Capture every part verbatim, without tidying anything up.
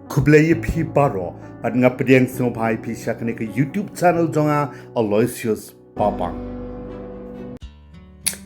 Khublei ïa phi baroh, bad nga pdiang sngewbha ïa phi sha kane ka YouTube channel jong nga, Aloysius Papang.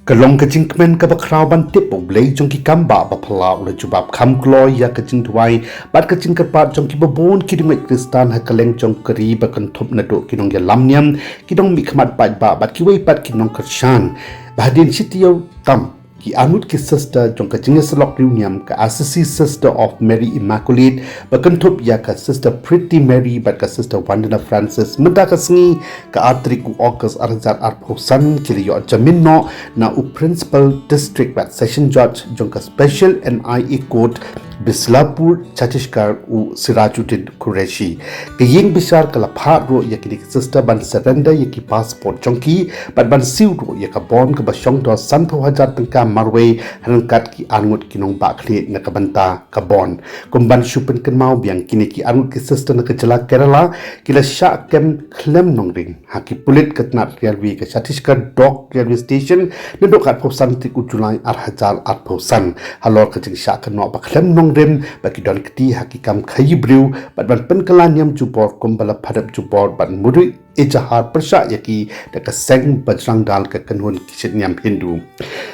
Ka long ka jingkmen kaba khraw ban tip ba U Blei jong ki kam ba, ba phylla u la jubab kham kloi ïa ka jingduwai bad ka jingkyrpad jong kiba bun ki riewngeit Khristan ha kylleng jong ka ri ba kynthup naduh ki nongïalam niam, ki nongmihkhmat paidbah bad kiwei pat ki nongkyrshan. Ba hadien shi taïew tam, ki arngut ki sister jong ka jingïasyllok riewniam ka Assisi Sister of Mary Immaculate, ba kynthup ïa ka Sister Pretty Mary bad ka Sister Wandina Francis, mynta ka sngi ka ar tarik u August ar hajar arphew san, ki la ïoh jamin noh na u Principal District bad Session Judge jong ka Special N I A Court, Bislapur, Chhattisgarh, u Sirajuddin Qureshi. Ka ïing bishar ka la phah ruh ïa kine ki sister ban surrender ïa ki passport jong ki, bad ban siew ruh ïa ka bond kaba shong dor sanphew hajar tyngka marwei, ryngkat ki arngut ki nongbah khlieh na ka bynta ka bond. Kum ban shu pynkynmaw biang, kine ki arngut ki sister na ka jylla Kerala ki la shah kem khlem nongrim ha ki pulit ka tnat railway ka Chhattisgarh Dog Railway Station naduh ka arphew san tarik u July ar hajar arphew san, halor ka jingshah kynnoh ba khlem nongrim ba ki don kti ha ki kam khaïi briew bad ban pynkylla niam jubor kumba la phadep jubor bad mudui ejahar pyrshah ïa ki da ka seng Bajrang Dal, ka kynhun ki shit niam Hindu.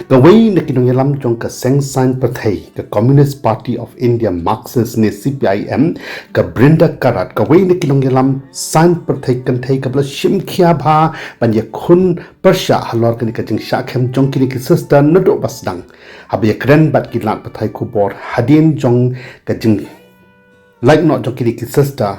Kawei na ki nongïalam jong ka seng saiñ pyrthei ka Communist Party of India Marxist ne C P I M, ka Brinda Karat, kawei na ki nongïalam saiñ pyrthei kynthei kaba la shim khia bha ban ïakhun pyrshah halor kane ka jingshah kem jong kine ki sister naduh ba sdang, haba ïakren bad ki lad pathai khubor hadien jong ka jing lait noh jong kine ki sister,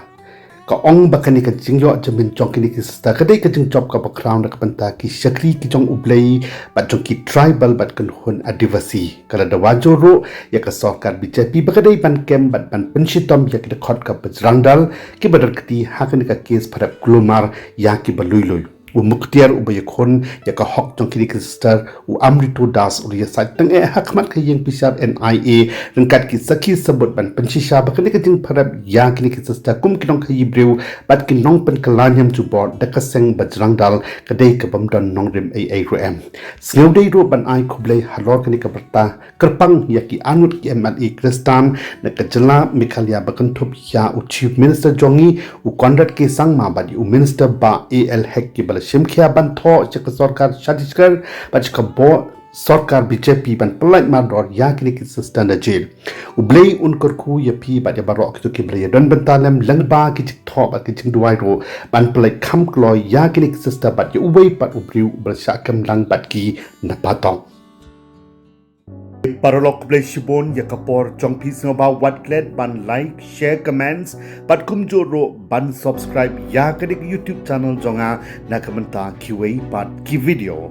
ka ong ba kane ka jingïoh jamin jong kine ki sister ka dei ka jingjop kaba khraw na ka bynta ki shakri ki jong U Blei bad jong ki tribal bad kynhun Adivasi. Ka la dawa jur ruh ïa ka sorkar B J P ba ka dei ban kem bad ban pynshitom ïa ki dkhot ka Bajrang Dal kiba don kti ha kane ka kes phadep kulmar ïa kiba lui lui. U Muktiar uba ïakhun ïa ka hok jong kine ki sister, u Amrito Das, u la ïasaid tyngeh ha khmat ka ïing bishar N I A ryngkat ki sakhi sabut ban pynshisha ba kane ka jingphadep ïa kine ki sister kum ki nongkhaïi briew bad ki nongpynkylla niam jubor da ka seng Bajrang Dal ka dei ka bym don nongrim ei ei ruh em. Sngewdei ruh ban ai khublei halor kane ka bynta kyrpang ïa ki arngut ki M L A Khristan na ka jylla Meghalaya ba kynthup ïa u Chief Minister jong ngi, u Conrad K Sangma, bad ïa u Minister Bah A L Hek, kiba la shim khia ban thoh sha ka sorkar Chhattisgarh bad sha ka bor sorkar B J P ban pyllait mardor ïa kine ki sister na jail. U Blei un kyrkhu ïa phi bad ïa baroh kito kiba la ïadon bynta lem lyngba ki jingthoh bad ki jingduwai ruh ban pyllait kham kloi ïa kine ki sister bad ïa uwei pat u briew uba la shah kem lang bad ki na patok. Paralok, khublei shibun ïa ka por jong phi. Sngewbha wat klet ban like, share, comments bad kumjuh ruh ban subscribe ïa kane ka YouTube channel jong nga na ka bynta kiwei pat ki video.